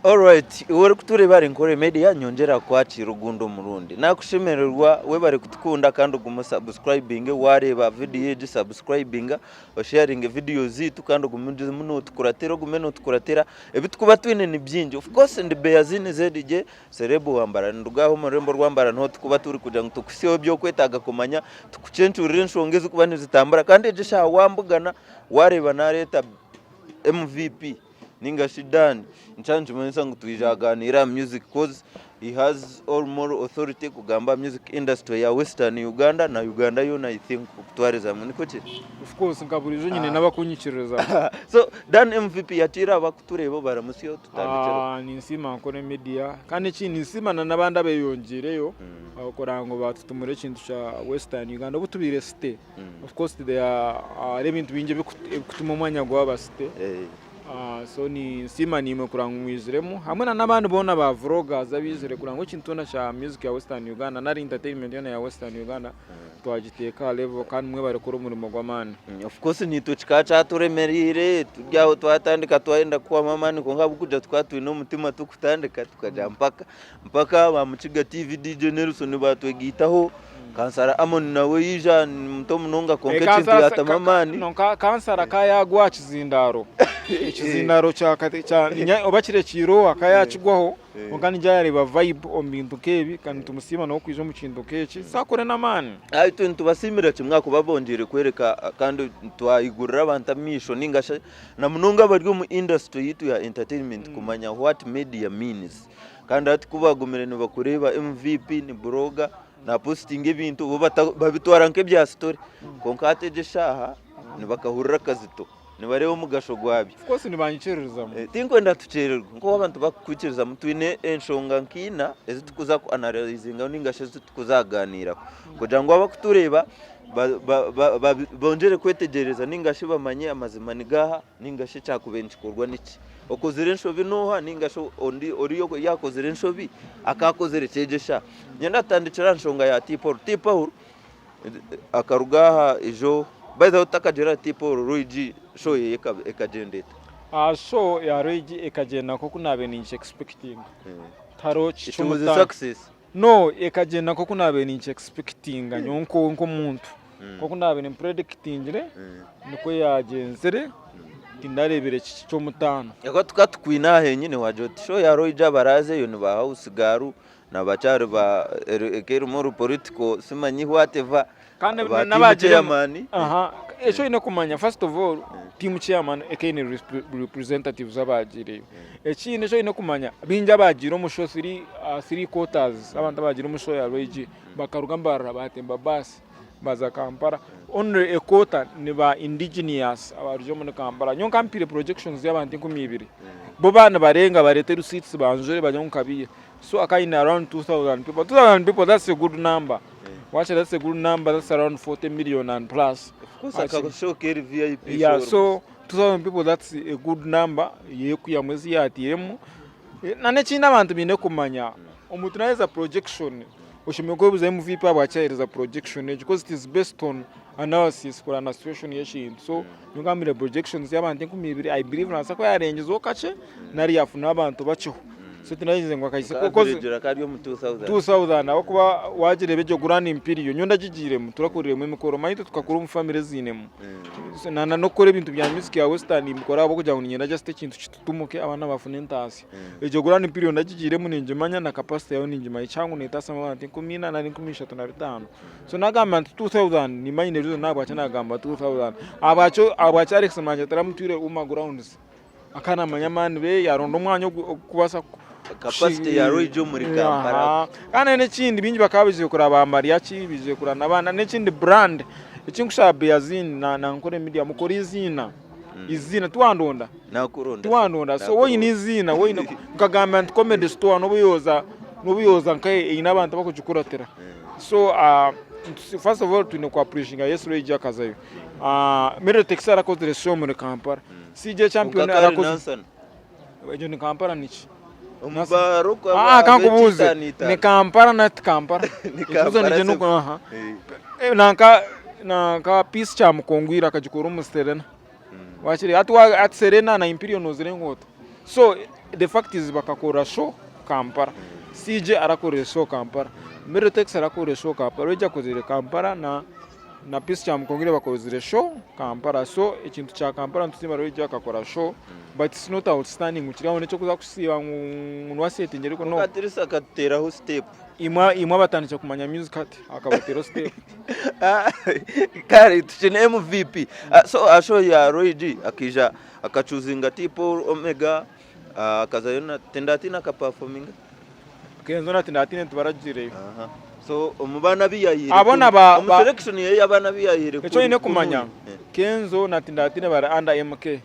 Alright, iwe orikutureeba ahari Nkore Media nyongyera kukwakiira ogundi omurundi. Nakushemererwa webare kutukunda kandi ogume osubscribinge wareeba vidiyo egi subscribinga, osharinge vidiyo zaitu kandi ogume notukuratira ogume notukuratira ebi tukuba twine ni bingi. Of course ndi Beyazini ZJ Celeb wa Mbarara ninduga aha omu rurembo rwa Mbarara niho tukuba turi kugira ngu tukuhitsyeho eby'okwetaaga kumanya tukucencurire enshonga ezikuba nizitambura kandi egi eshaaha wambugana wareeba nareeta MVP. Ninga shi Dan nikyo nikimanyisa ngu twija kuganiira aha music coz he has all moral authority kugamba aha music industry ya western Uganda na Uganda yoona I think okutwariza hamwe nikwo kiri? Of course nka burijo nyine n'abakunyikiririzamu. So Dan MVP yakiira abakutureeba obaramutsyeho tutandikireho. Ah, ninsiima Nkore Media kandi ekindi ninsiima na n'abandi abeyongyeireyo kureba ngu batutumura ekintu kya western Uganda obu tubaire city. Of course there are hariho ebintu bingi ebikutuma omwanya gwaba city so ninsiima naimwe kureba ngu mwiziremu hamwe na n'abandi boona ba vloggers abaizire kureba ngu ekintu kyona kya music ya western Uganda nari entertainment yoona ya western Uganda twagiteeka aha level kandi mwebare kukora omurimo gw'amaani. Of course naitwe kikaba kyaturemereire turi aho twatandika twayenda kuhwamu amaani kwonka ahabw'okugira tukaba twine omutima tukutandika tukagira mpaka mpaka ba Mukiga TV DJ Nelson batwegaitaho. Kansara Amon nawe yaija ni muto munonga kwonka Eh, ekintu kansara- yatamu ka- amaani. no, ka- kansara ka yagwa aha kizindaaro ekizindaaro kya kati- kya ninya- oba kirekiire oha ka yakigwaho kwonka ningira yareeba vibe omu bintu nk'ebi kandi nitumusiima nawe kwija omu kintu nk'eki so akore n'amaani. Ah, itwe nitubasiimira kimwe ahakuba bongyeire kwereka ah, kandi twayigurira abantu amaisho ninga shi na munonga abari omu industry yaitu ya entertainment kumanya what media means. Kandi hati ku bagumire nibakureeba MVP ni blogger napositinga ebintu bo babitwara nk'ebya story kwonka hati egi eshaaha nibakahurira akazito nibareeba omugasho gwabyo. Of course nibanyikiririzamu. Eh, tinkwenda tukyererwe nk'obu abantu bakukwikirizamu twine enshonga nk'ina ezi tukuza ku analyzingaho ninga shi ezi tukuza kuganiiraho kugira ngu abakutureeba bongyere kwetegyereza ninga shi bamanye amazima ni gaaha ninga shi ekyakubaire nikikorwa niki. Okozire enshobi n'oha ninga shi ondi oriya yakozire enshobi akaakozire ki egyo eshaaha. Niinyenda tutandikire aha nshonga ya T-Paul. T-Paul akaruga aha ijo, by the way tutakagyire aha T-Paul, Roy G show yeye ekagyenda eta? Show ya Roy G ekagyenda nk'oku naabaire ninki expectinga. Tihariho It was a ky'omutaano. success. No, ekagyenda nk'oku naabaire ninki expectinga nyowe nk'omuntu. Nk'oku naabaire nimpuredikitingire nikwo yaagyenzire, tindareebire kiki ky'omutaano. Ahakuba tukaba tukwine aha henyine waagira oti show ya Roy G abaraazeyo ni ba house girl na bakyari ba eka erimu orupolitiko simanyi whatever Kandi ba team n'abaagiremu chairman. aha eki oine kumanya first of all team chairman eka eine representatives abaagiireyo. Ekindi eki oine kumanya baingi abaagiire omu show 3 quarters abantu abaagiire omu show ya Roy G bakaruga Mbarara baatemba baasi baza Kampala. Only a quarter ni ba indigenous abarugire omuri Kampala. Nyowe nka mpaire projections y'abantu 2000. Bo baaba nibarenga bareete receipts banjure bagire ngu nkabiiha. So akaba aine around 2000 people. 2000 people that's a good number. Wakira that's a good number that's around 40 million and plus. Of course aka show keri VIP Yeah, show. so 2000 people that's a good number yekuyamu ezi yatiiremu. Na n'ekindi abantu baine kumanya omuntu naheereza projection oshemereire kwebuuza MVP ahabwaki aheereza projection egyo because it is based on analysis kureba na situation y'ekintu so nigambire projections y'abantu 2000 I believe nabaasa kuba yarengizeho kakye nari yafuna abantu bakyeho so tinagize ngu akahitsya Nka because average kari omu 2000. 2000 ahabw'okuba wagireeba egyo Grand Imperial nyowe ndagigiiremu turakoriremu emikoro omanya itwe tukakura omu family eziinemu So, na n'okukora ebintu bya music ya western mbikora ahabw'okugira ngu niinyenda just ekintu kitutumuke abaana bafune entaasya. Egyo Grand Imperial ndagigiiremu ningimanya na capacity yaayo ningimanya ekihango neetaasyamu abantu 4000 nari 3500. So nagamba nti 2000 nimba nyine reason ahabwaki nagamba 2000. Ahabwaki ahabwaki Alex Mwanje taramutwire Uma grounds? Akaba namanya amaani be yaronda omwanya ogu ogurikubaasa Capacity ya Roy Joe omuri Kampala. Aha. Kandi n'ekindi baingi bakaba baizire kuraba ba Mariachi, baizire kuraba n'abandi n'ekindi brand ekinkushaba Beazin na na Nkore Media mukore eiziina. Eiziina tiwandonda? Nakuronda. Tiwandonda. So woine eiziina woine nkagamba nti comedy store n'obu yooza n'obu yooza nka eine abantu abakugikuratira. So uh, first of all twine ku appreciatinga Yesu Roy Joe akazayo. Uh, Mary Tex arakozire show omuri Kampala. CJ Champion Kwonka kari arakoze Nansana. Egyo ni Kampala niki? Omu baaro kwa Ah, kankubuuze. ab'ekiitaano itaano. Ni Kampala nati Kampala. Ni Ekibuuzo Kampala nikyo se- nuko aha. Eh. Eh, nanka nanka Peace Kyamukongwire akagikora omu Serena. Wakiri hati wa ati Serena na Imperial nozirenga ota? So the fact is bakakora show Kampala. CJ arakorera show Kampala. Middletex arakorera show Kampala. Roger akozire Kampala na na Peace Kyamukongire bakozire show Kampala. So ekintu kya Kampala nitusiima Roger akakora show but it's not outstanding ngu kiri aho n'ekyokuza kusiiba ngu niwasetingira ariko no. Katirisa akatuteraho step. Imwe imwe abatandikire kumanya music hati akabateraho step. Kare tukine MVP. So aha show ya Roy G akaija Akacuzinga T Paul Omega akazayo na Tindatina akapafominga. Kenzo na Tindatina tibaragiireyo. Aha. So omu baana abu yayiire Abo na ba- omu ba- selection ye y'abaana abu yayiire Eki oine kumanya Kenzo na Tindatina bari under MK.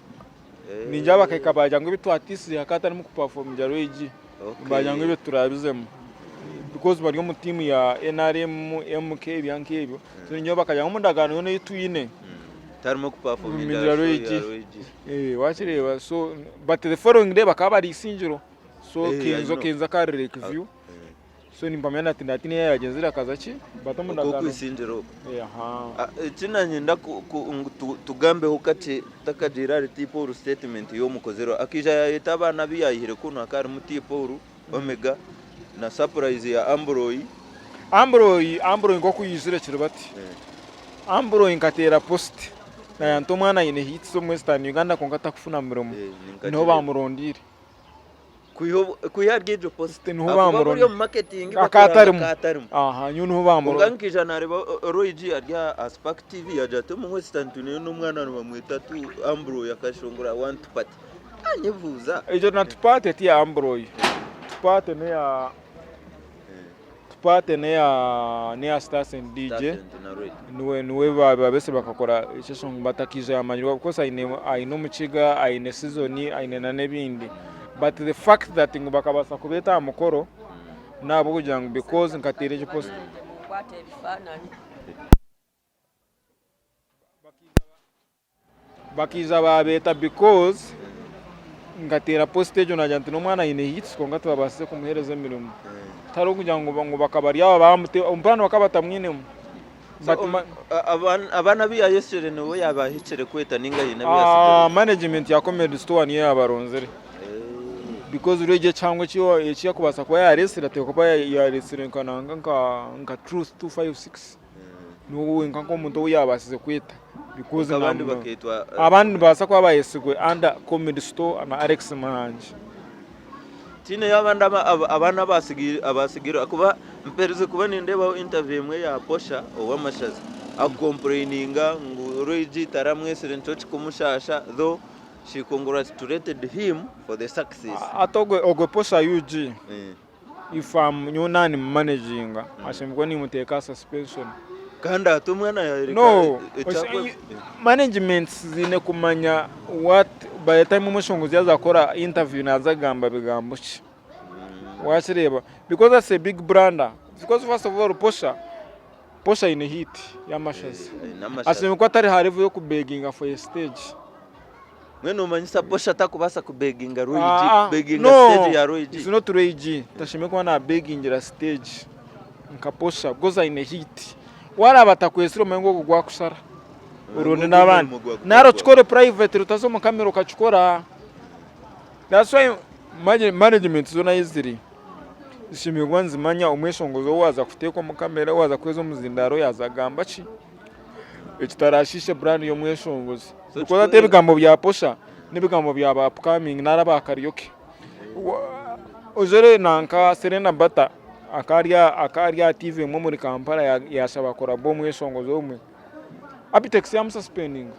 Ningira bakahika baagira ngu ebi twatiisize hakaba hatarimu kupafomingira Ray G. Baagira ngu ebyo turabizemu. Because bari omu tiimu ya NRM, MK ebya nk'ebyo. So ningira bakagira ngu omu ndagaano yoona ei twine. Tarimu kupafominga Mingira show Ray ya G. Ray G. Eh, wakireeba so but the following day bakaba bari Isingiro. So Eh, I Kenzo know. Kenzo akarira Lakeview. So nimpamya na Tindatina yagyenzire akaza ki but omu Okwo ndagaano. Isingiro okwo. Eh, aha. Ah, Eki nanyenda ku- ku- ngu tugambeho kakye tutakagiire ahari T Paul statement y'omukozerwa. Akaija yayeta abaana abu yayihire kunu hakaba harimu T Paul, Omega na surprise ya Ambroy. Ambroy Ambroy nk'oku yaizire kiri bati. Ambroy nkateera post naagira nti omwana aine hits omu Western Uganda kwonka takufuna murimo. Niho baamurondeire. Kwiha ahari egyo post Niho ahakuba baamurondeire. buri omu marketing Akaba bakuranga atarimu. akaba atarimu. Aha, nyowe niho Kwonka baamurondeire. nkaija naareeba Roy G ari aha Spark TV yaagira ati omu Western twineyo n'omwana nibamweta tu Ambroy akashongora one two party. Anyebuuza. Egyo na tupate ti ya Ambroy. Tupate neya Tupate neya neya Starsen DJ. Starsen na Roy. Niwe niwe babese bakakora ekyo batakiija yamanyirwa because aine aine omukiga, aine season, aine na n'ebindi. But the fact that ngu bakabaasa kubeeta aha mukoro n'ahabw'okugira ngu because nkateera egyo post. Munkwate ebifaananyi. Bakaija baabeeta because nkateera post egyo naagira nti n'omwana aine hits kwonka tibabaasize kumuheereza emirimo. Tihariho kugira ngu ngu bakaba bari aba bamute omupira bakaba batamwinemu. So, But ma- abaana abu yayesire nibo yaabahikire kweta ninga haine abu Ah, yasigire? management ya Comedy Store niyo yaabaronzire because ori egyo ekihango eki eki yakubaasa kuba yaareetsire ateekwa kuba yaareetsire nka nanga nka nka Truth 256. Niwe wenka nk'omuntu ou yaabaasize kweta because Abandi namuno. bakeetwa Abandi nibabaasa kuba baayetsigwe under Comedy Store na Alex Muhangi. Tihaine abandi abaana abaatsigire ahakuba mperize kuba nindeebaho interview emwe ya Posha ow'amashaza akukompureyininga ngu Roy G taramwetsire nikyo kikumushaasha though she congratulated him for the success. Hati ogwe Posha UG. If am nyowe naba nimumanaginga ashemereire kuba nimuteeka aha suspension. Kandi hati omwana yayoreka No, ekyakwe. management ziine kumanya what by the time omushongozi yaaza kukora interview naaza kugamba bigambo ki. Wakireeba? Because that's a big brander. Because first of all Posha, Posha aine hit y'amashaza. Aine amashaza. Ashemereire kuba atari ha level y'okubeginga for a stage. Mbwenu nomanyisa Posha takubaasa kubeginga Roy G, Ah, kubeginga no, stage ya Roy G. It's not Roy G. Tashemereire kuba nabegingira stage nka Posha because aine hit. Waraba atakwetsire omanye ngu ogwo gwakushara. Oronde Ogwo n'abandi. omurimo gwakushara. Nari okikore private otaza omu kamera okakikora. That's why management zoona ahi ziri zishemereire kuba nizimanya omweshongozi ou waaza kuteeka omu kamera, waaza kuheereza omuzindaaro yaaza kugamba ki. Ekitarashiishe brand y'omweshongozi. So Because hati ebigambo bya Posha n'ebigambo bya ba upcoming nari aba karaoke. Ojore nanka Serena Bata akaba ari aha TV emwe omuri Kampala yashaba collabo omweshongozi omwe. Abitex yamususpendinga.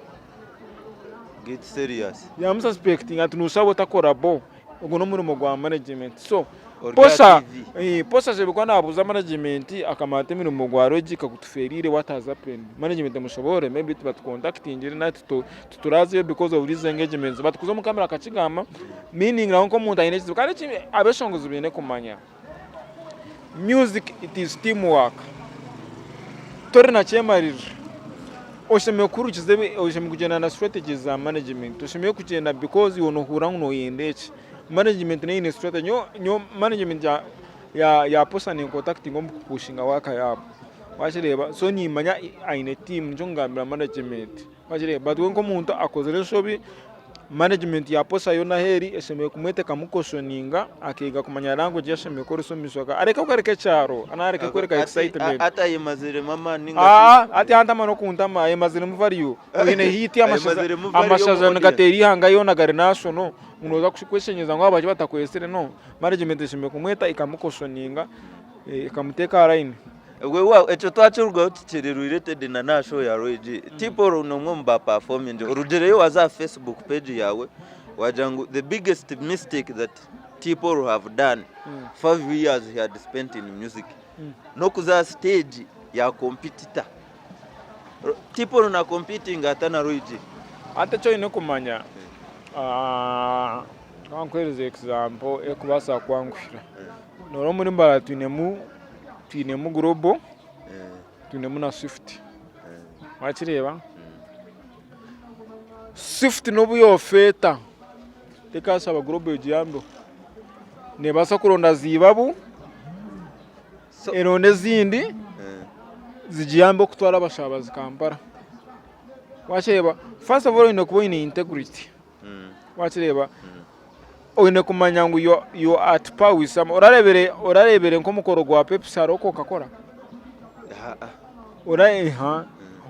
Get serious. Yamususpectinga ati noshaba ota collabo. Ogwo n'omurimo gwa management. So Orya Posha TV. Posha ashemereire kuba nabuuza management akamanya ati emirimo gwa Rogi gutufeerire what has happened. Management emushoboorore maybe tibatukontakitingire nari titurazeyo because of these engagements but kuza omu kamera akakigamba meaning nawe nk'omuntu aine ekizibu. Kandi ekindi abeshongozi baine kumanya music it is team work. Tori na kyemarira oshemereire kuhurikiza oshemereire kugyenda na strategies za management oshemereire kugyenda because iwe nohurira ngu noyenda eki. Management nayo eine strategy. Nyowe management ya Posha nenkontakitinga omu kupushinga work yaabo. Wakireeba? So nimanya aine team nikyo nkugambira management. Wakireeba? But we nk'omuntu akozire enshobi. Management ya Posa yoona ahu eri eshemereire kumweta ekamucautioninga akeega kumanya language ei ashemereire kukoresa omu maisho areke kworeka ekyaro areke kworeka excitement. Hati ayemaziremu amaani ninga shi? Aa hati antama n'okuntama ayemaziremu value. Oine hit Ayemaziremu value omu amashaza audience. nigateera eihanga yoona gari national ngu nooza kweshenyeza ngu ahabwaki batakwetsire no. Management eshemereire kumweta ekamucautioninga ekamuteeka aha line. Weewaawo ekyo twakirugaho kikiri related na n'aha show ya Roy G. T-Paul n'omwe omu ba performing orugireyo waaza aha Facebook page yaawe waagira ngu the biggest mistake that T-Paul have done 5 years he had spent in music n'okuza aha stage ya competitor. T-Paul na competing ata na Roy G? Hati eki oine kumanya, ka nkuheereze example erikubaasa kukwanguhira. Noreeba omuri Mbarara twinemu twinemu Global, twinemu na Swift. Wakireeba? Swift n'obu yofeeta tekashaba Global egiyambeho. Nebaasa kuronda zibabu, eronde ezindi zigiyambe okutwara abashabazi Kampala. Wakireeba? First of all oine kuba oine integrity. Wakireeba? Oine kumanya ngu you are at par with some. Orarebire orarebire nk'omukoro gwa Pepsi hariho Coca-Cola?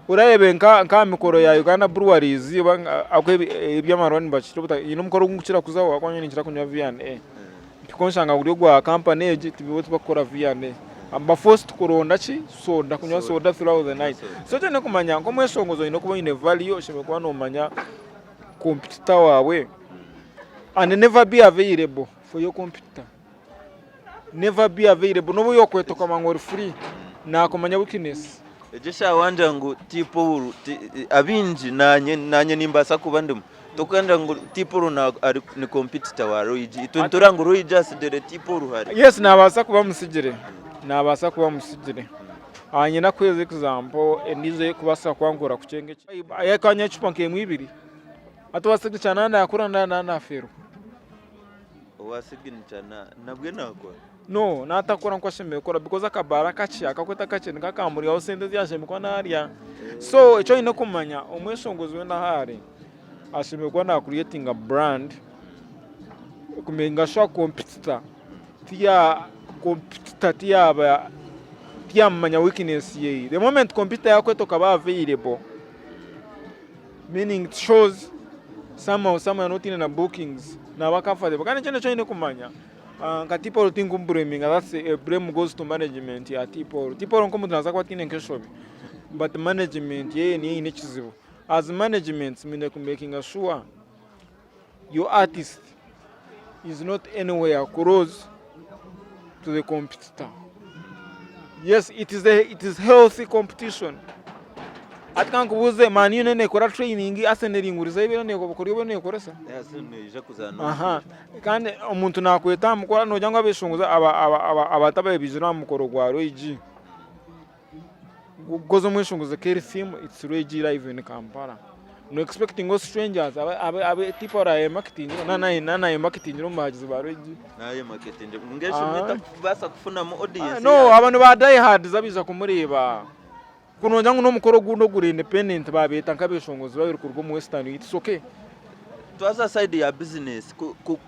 Orarebire nka aha mikoro ya Uganda Breweries oba ahu eby'amarwa nibakira obuta haine omukoro ogu ndikukira kuzaho ahabw'okuba nyowe ninkira kunywa V&A. Mpika onshanga guri ogwa kampani egi bo tibakukora V&A. Ba forced kuronda ki? Soda, kunywa soda throughout the night. So eki oine kumanya nk'omweshongozi oine kuba oine value, oshemereire kuba noomanya competitor waawe and never be available for your competitor. Never be available n'obu yookweta okamanya ngu ori free, naakumanya weakness. Egyo eshaaha wangira ngu T-Paul abaingi naanye naanye nimbaasa kuba ndimu tokwenda ngu T-Paul na ari ni competitor wa Roy G itwe nitureba ngu Roy G atsigire T-Paul hare. Yes naabaasa kuba amusigire, naabaasa kuba amusigire. Nyine kukuheereza example endiijo erikubaasa kwanguhira kukyenga eki. Akanywa ecupa nk'emwe ibiri, hati owa signature naaba naakura naaba naafeerwa. Owa signature nabwe naakora? No, naatakora nku ashemereire kukora because akabaara akakye akakweta akakye niko akamuryaho sente ezi yashemereire kuba naarya. So eki oine kumanya omweshongozi weena ahu ari, ashemereire kuba na creatinga brand kumakinga sure competitor tiya competitor tiyaba tiyamumanya weakness yeye. The moment competitor yakweta okaba available, meaning it shows somehow somewhere notiine na bookings naba comfortable. Kandi ekindi eki oine kumanya nka T-Paul tinkumubureminga that's blame goes to management ya T-Paul. T-Paul nk'omuntu naabaasa kuba ataine nk'enshobi but management yeye niyo eine ekizibu. As management mwine kumakinga sure your artist is not anywhere close to the competitor. Yes, it is, a, it is healthy competition. Ati kankubuuze Man U nekora training Arsenal eringurizayo ebi eriyo nekoresa? Aha kandi omuntu nakweta aha mukoro nogira ngu abeshongozi abatabaizire aha mukoro gwa Roy G because omweshongozi keri theme it's Roy G live in Kampala. No expecting all strangers abe tipo araye marketing na naye marketing omu bahagizi ba Roy G. Naye marketing ngesho etakubaasa kufunamu audience. No, abantu ba die hard abaija kumureeba. Kunogira ngu n'omukoro ogundi oguri independent babeeta nk'abeshongozi babiri kuruga omu western it's okay. Twaza side ya business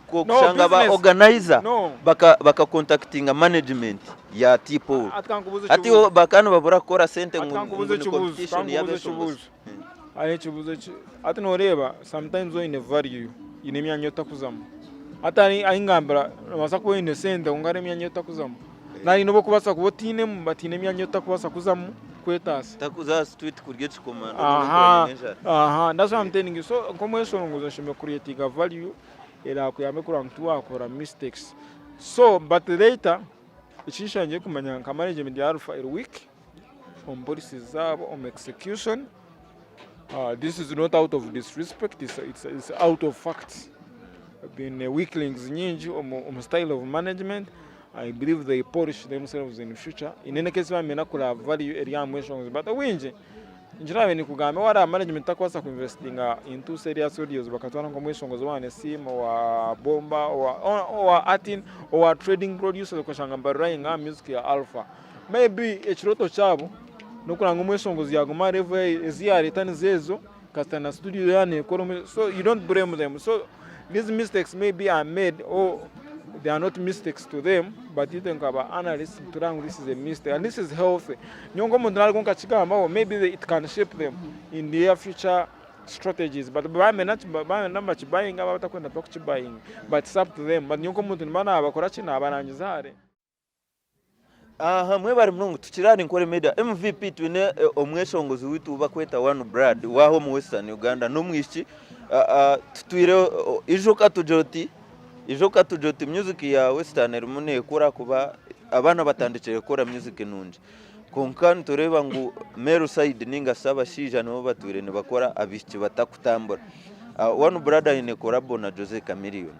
kushanga ba organizer baka baka contactinga management ya T-Paul. Hati bakaba nibabura kukora sente ngu ni competition y'abeshongozi. Hariho ekibuuzo eki hati nooreeba sometimes oine value haine emyanya otakuzamu. Hati ahu ngambira noobaasa kuba oine sente kwonka hariho emyanya ei otakuzamu. Nari n'obu orikubaasa kuba otiinemu but haine emyanya ei otarikubaasa kuzamu kwetaasa. Otakuza aha street kurya ekikomando Aha, aha, that's what I'm telling you. So nk'omweshongozi oshemereire kucreatinga value eraakuyambe kureba ngu tiwaakora mistakes. So but later eki nshangire kumanya nka management ya Alpha eri weak omu policies zaabo, omu execution. This is not out of disrespect, it's out of facts. Baine weaklings nyingi omu style of management. I believe they polish themselves in future. In any case bamenya kuraba value eri aha mweshongozi but obwingi nkirabe nikugamba waraba management takubaasa ku investinga into serious audios bakatwara nk'omweshongozi owa Nessim, owa Bomba, owa Artin, owa trading producers okashanga nibarelyinga aha music ya Alpha. Maybe ekirooto kyabo n'okureba ngu omweshongozi yaguma aha level ezi yareeta nizo ezo. Kasita na studio yaaba neekora omu so you don't blame them. So these mistakes maybe are made or they are not mistakes to them but itwe nka ba analysts nitureba ngu this is a mistake and this is healthy. Nyowe nk'omuntu naaruga nkakigambaho maybe it can shape them in their future strategies but baamanya nibakibayinga baaba batakwenda tibakukibayinga but it's up to them but nyowe nk'omuntu nimba naabakora ki naabarangiza hare. Aha mwebare munonga tukiri ahari Nkore Media MVP twine eh, omweshongozi waitu ou bakweta One Blood waaha omu Western Uganda n'omwishiki ah, ah, tutwire oh, ijo okatugira oti ijo okatugira oti music ya Western erimu neekura kuba abaana batandikire kukora music nungi kwonka nitureeba ngu male side ninga shi abashaija nibo batwire nibakora abaishiki batakutambura. Ah, One Blood aine collabo na Jose Chameleone.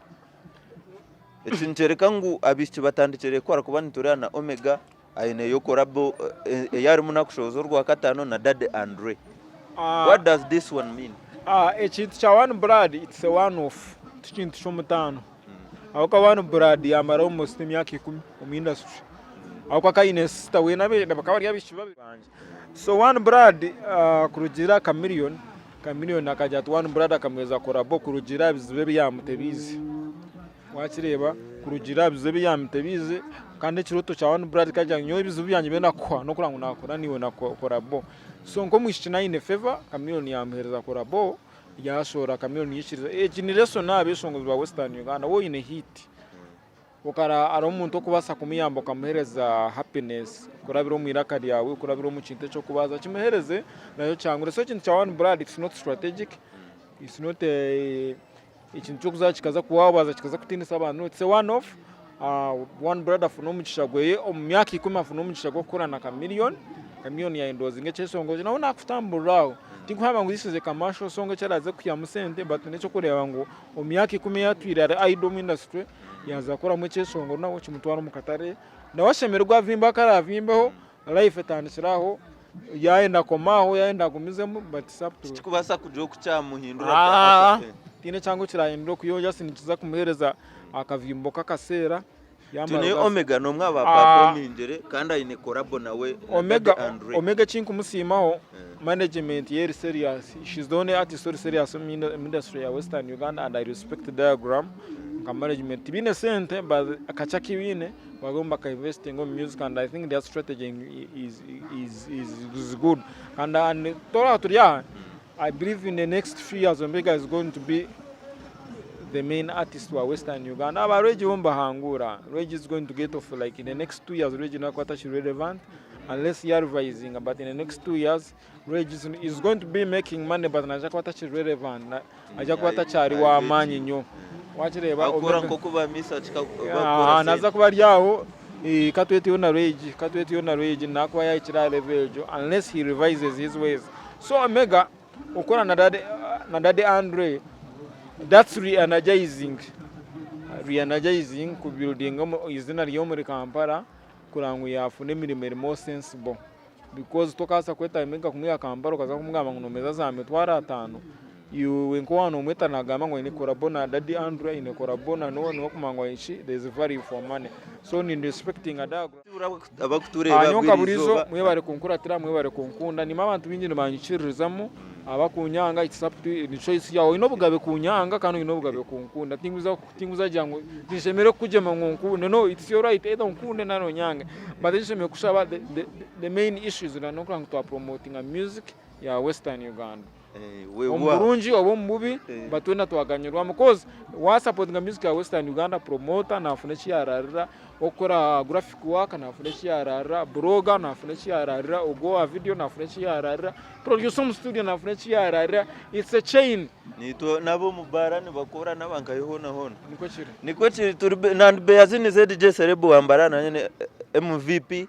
Eki nikyoreka ngu abaishiki batandikire kukora kuba nitureeba na Omega aineyo collabo ei arimu nakushohoza orwakataano na Daddy Andre. What does this one mean? Ekintu kya One Blood it's a one off tikintu ky'omutaano ahabw'okuba One Blood yamara almost emyaka ikumi omu industry ahabw'okuba akaba aine sister we bakaba bari abaishiki babiri. So One Blood kurugiirira aha Chameleone, Chameleone akagira ati One Blood akamuheereza collabo kurugiirira aha bizibu ebi yaamutebiize. Wakireeba kurugiirira aha bizibu ebi yaamutebiize kandi ekirooto kya One Blood kikagira ngu nyowe ebizibu byangye ebi nakuha n'okureba ngu naakora naiwe na collabo. So nk'omwishiki naaba aine favour, Chameleone yaamuheereza collabo yaashohora Chameleone yaikiriza. Egi ni lesson aha beeshongozi ba Western Uganda, waaba oine hit Okara hariho omuntu orikubaasa kumuyamba okamuheereza happiness kurabira omu iraka ryawe, kurabira omu kintu eki orikubaza kimuheereze nakyo kyangure. So ekintu kya one blood it's not strategic, it's not ekintu ky'okuza kikaza kuwawaza kikaza kutiinisa abantu no it's a one off. One blood afune omugisha gweye omu myaka ikumi afune omugisha gw'okukora na Chameleone, Chameleone yayendoozinga ekyeshongoro nawe naakutamburira aho. Tinkuhamba ngu this is a commercial song eki araaze kwihamu sente but n'eky'okureeba ngu omu myaka ikumi ei atwire ari idle omu industry, yaaza kukoramu ekyeshongoro nawe kimutwara omu katare nawe ashemererwe avimbe aku araavimbeho life etandikire aho yaayenda akome aho yaayenda agumizemu but it's up to Tikikubaasa kugira oku kyamuhindura Ah, tihaine ekyangu ekirahindura okuyoya just nikiza kumuheereza akavimbo k'akaseera yamara Tune Omega n'omwe aha ba Ah. performingire kandi aine collabo nawe na Omega Daddy Andre. Omega ekinkumusiimaho management ye eri serious she's the only artist ori serious omu industry ya western Uganda and I respect Diagram nka management tibaine sente but akakye aku baine bariyo nibaka investinga omu music and I think their strategy is, is, is, is good and, and twaba turi aha I believe in the next few years Omega is going to be the main artist wa Western Uganda. Aba Regi bo mbahangura. Regi is going to get off like in the next 2 years Regi nakuba atakiri relevant unless ya revising but in the next 2 years Regi is, is going to be making money but naija kuba atakiri relevant. Aija kuba atakyari w'amaani nnyo. Wakireeba Akora Omega nk'oku ba Misa kika Ah, bakora naza sente. kuba ari aho eh, katweteyo na Regi katweteyo na Regi nakuba yahikire aha level egyo unless he revises his ways. So Omega okora na Daddy, na Daddy Andre that's re-energizing re-energizing ku building izina rye omuri Kampala kureba ngu yafuna emirimo eri more sensible because tokabaasa kweta Omega kumwiha Kampala okaza kumugamba ngu nomeeza za mitwaro ataano iwe nka owaaba nomweta nagamba ngu aine collabo na Daddy Andre aine collabo na n'owa niwe okumanya ngu ki there is value for money so ni respectinga Diagram. Abakutureeba Nyowe nka buri buriijo izooba. mwebare kunkuratira mwebare kunkunda niimwe abantu baingi nibanyikiririzamu abakunyanga it's up to you ni choice yaawe oine obugabe kunyanga kandi oine obugabe kunkunda tinkuza tinkuza ngu tinshemereire kukugyema ngu onkunde no it's your right either onkunde nari onyange but eki nshemereire kushaba the, the, the main issues n'okugira ngu twa promotinga music ya western Uganda. Omu burungi oba omu bubi but twena twaganyirwamu coz wa supportinga music ya western Uganda promoter nafuna eki yararira, orikukora graphic work nafuna eki yararira, blogger nafuna eki yararira, ogu owa video nafuna eki yararira, producer omu studio nafuna eki yararira, it's a chain. Naitwe n'ab'omu baara nibakora n'abankahi hoona hoona. Nikwo kiri. Nikwo kiri turi nandi Beyazini ZJ Celeb wa Mbarara nanye MVP.